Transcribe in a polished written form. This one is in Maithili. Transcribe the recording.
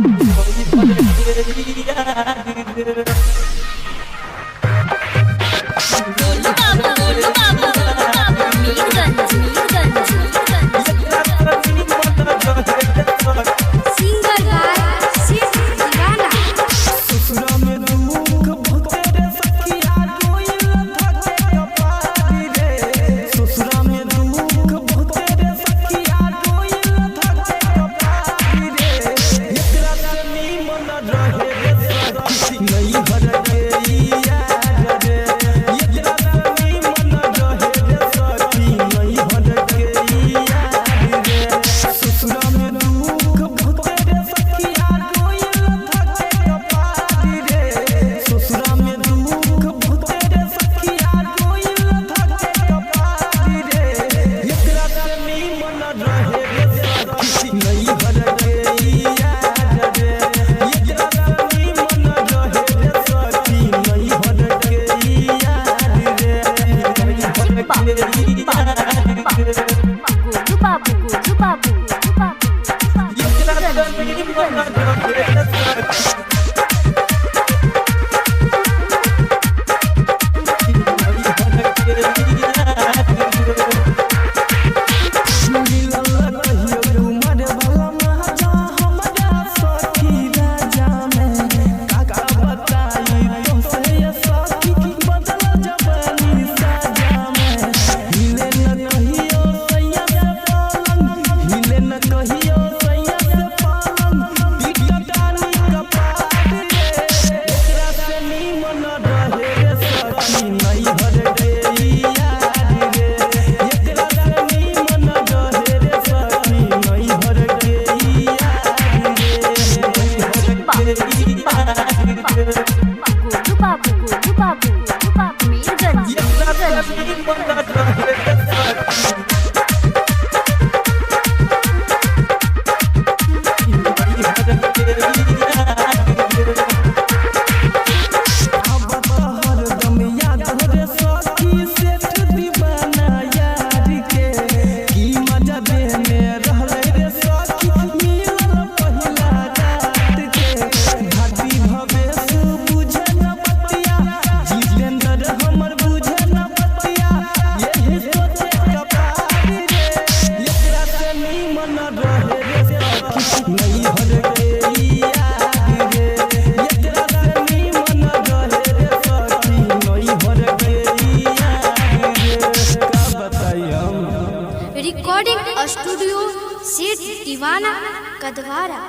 Golu Babu Golu Babu Golu Babu Mirganj Mirganj Mirganj. Singer by Shiv Deewana. ससुरा में दुख बहुते रे सखिया रोइल धके कपारी रे। ससुरा में दुख बहुते रे सखिया रोइल धके कपारी रे। एकरा से नीमन रहे रे सखी नैहर के यार रे। एकरा से नीमन रहे रे सखी नैहर के यार रे। ससुरा में दुख बहुते रे सखिया रोइल धके कपारी रे। ससुरा में दुख बहुते रे सखिया रोइल धके कपारी रे। एकरा से नीमन रहे रे सखी नैहर के यार रे। एकरा से नीमन रहे रे सखी नैहर के यार रे। गोलू बाबू गोलू बाबू गोलू बाबू मीरगंज मीरगंज। मिलल कहियो उमर वाला महाजा हमरा सखी राजा में। काका बताई तोसे ये सखी बदल जवानी साजा में। हिले न कहियो सैया से पलंग, हिले न कहियो सैया से पलंग, पीटतानी कपार रे। एकरा से नीमन रहे रे सखी नैहर के यार रे। एकरा से नीमन रहे रे सखी नैहर के यार रे। गोलू बाबू गोलू बाबू गोलू बाबू मीरगंज मीरगंज। अब तो हरदम याद रे सखी सेठ दीवाना यार के। की मजा देने रहले रे सखी मिलल पहिला रात के। घाटी भवेश बुझे न बतिया, जितेंद्र हमर बुझे न बतिया, यही सोचे कपार रे। एकरा से नीमन रहे रे सखी नैहर के यार रे। एकरा से नीमन रहे रे सखी नैहर के यार रे। का बताई हम। रिकॉर्डिंग स्टूडियो सेठ दीवाना कदवारा।